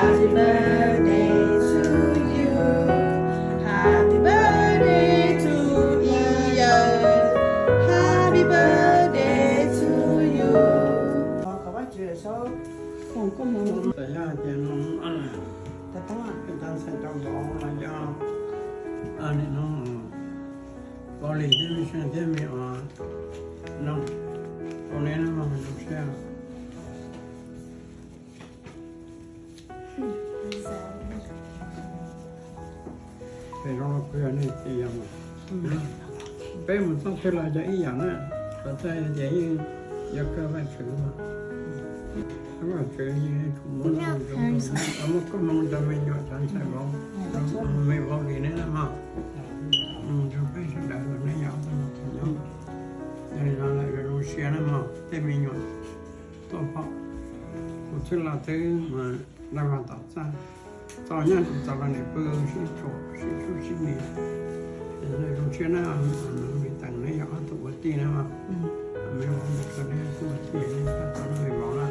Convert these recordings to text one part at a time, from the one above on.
Happy birthday to you. Happy birthday to Ib Yawg. Happy birthday to you. Kom Vajtswv sau. Kom koj mus. Txawm yog tias no, tab ntxhais tau vauv los yog no, Pau Lis thiab me Seej thiab me Os no, ua neb no zoo siab. Peb zoo los kuj yog nej txiv yog mas. Peb mus txoj twg los yog ib yam na, txawm tias yeej yuav kawg Vajtswv mas. Vajtswv yeej muab, muab koob hmoov rau me nyuam cov ntxhais vauv, me vauv Lis neb na mog. Mus rau peb sawv daws los neb yog ob tug me tub nyob. Yog li no lawm zoo siab na mog tej me nyuam tuaj pom kuv txhij los twb mas daj vag tom txaj, txom nyem txom los niam pw sib tshuam sib tshuam sib me. Zoo siab na, me teem neb yog ob tug ua tij na mog. Me vauv ntawd neb kuj ua tij, neb tau neb me vauv na.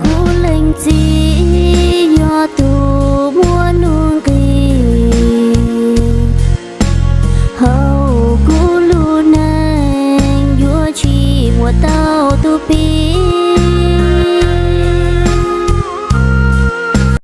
Kuv leej txiv